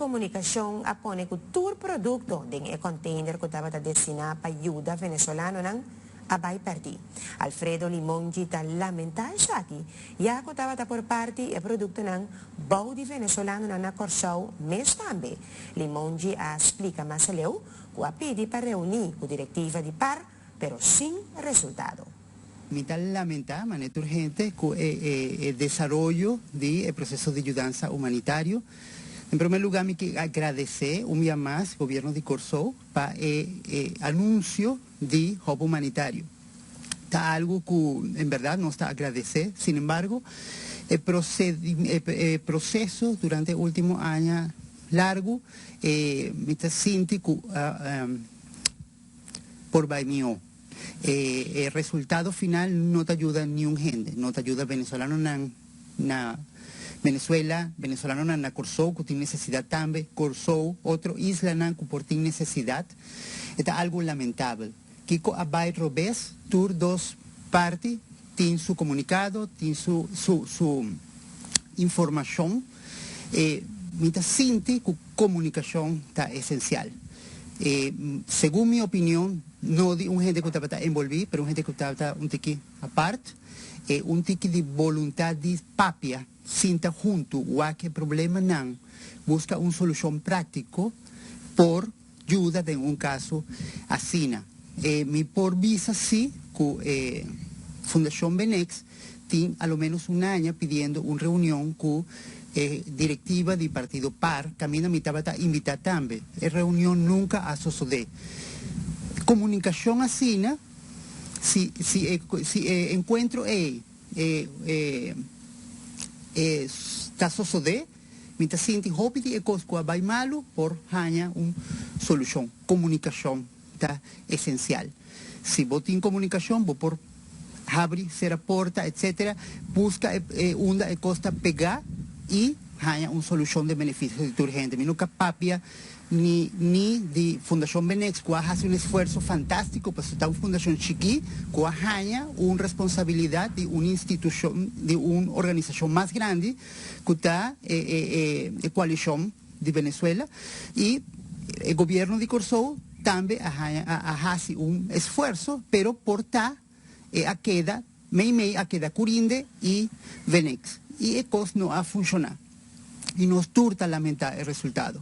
komunikashon a pone ku tur produkto den e kònteiner ku tabata destiná pa yuda venezolanonan a bai pèrdí. Alfredo Limongi ta lamentá esaki, ya ku tabata por parti e produktonan bou di venezolanonan na Kòrsou mes tambe. Limongi a splika mas aleu ku a pidi pa reuní ku direktiva di par, pero sin resultado. Mi ta lamentá manera tur hende ku e desaroyo di e proseso di yudansa humanitario. En primer lugá mi ke agradesé un bia mas Gobierno di Kòrsou pa e anunsio di hub humanitario. Ta algu ku en bèrdat nos ta agradesé. Sin embargo, e e proseso durante e último aña largu mi ta sinti ku por bai mihó. E resultado final no ta yuda niun hende, no ta yuda venezolanonan na Venezuela, venezolanonan na Kòrsou ku tin nesesidat tambe, Kòrsou, otro islanan ku por tin nesesidat. E ta algu lamentabel. Kiko a bai robes? Tur dos parti tin su komunikado, tin su su su informashon. E mi ta sinti ku komunikashon ta esensial. E segun mi opinion, no di un hende ku tabata enbolbí, pero un hende ku tabata un tiki apart, e un tiki di boluntat di papia, sinta huntu, wak e problemanan, buska un solushon práktiko por yuda den un kaso asina. E mi por bisa si ku e Fundashon Benex tin a lo ménos un aña pidiendo un reunion ku e direktiva di partido par, kaminda mi tabata invitá tambe. E reunion nunka a sosodé. Komunikashon asina, si si e si e enkuentro ei e e e ta sosodé, Mi ta sinti hopi di e kos ku a bai malu por haña un solushon. Komunikashon ta esensial. Si bo tin komunikashon bo por habri, sera porta etsetera, buska e unda e kos ta pegá i haña un solushon den benefisio di tur hende. Mi no ka papia ni ni di Fundashon Benex ku a hasi un esfuerso fantástiko pasobra ta un fundashon chikí ku a haña un responsabilidat di un institushon di un organisashon mas grandi ku ta e e e koalishon di Venezuela i e gobierno di Kòrsou tambe a haña a hasi un esfuerso pero por ta e a keda mei mei a keda Curinde i Venex i e kos no a funshoná i nos tur ta lamentá e resultado.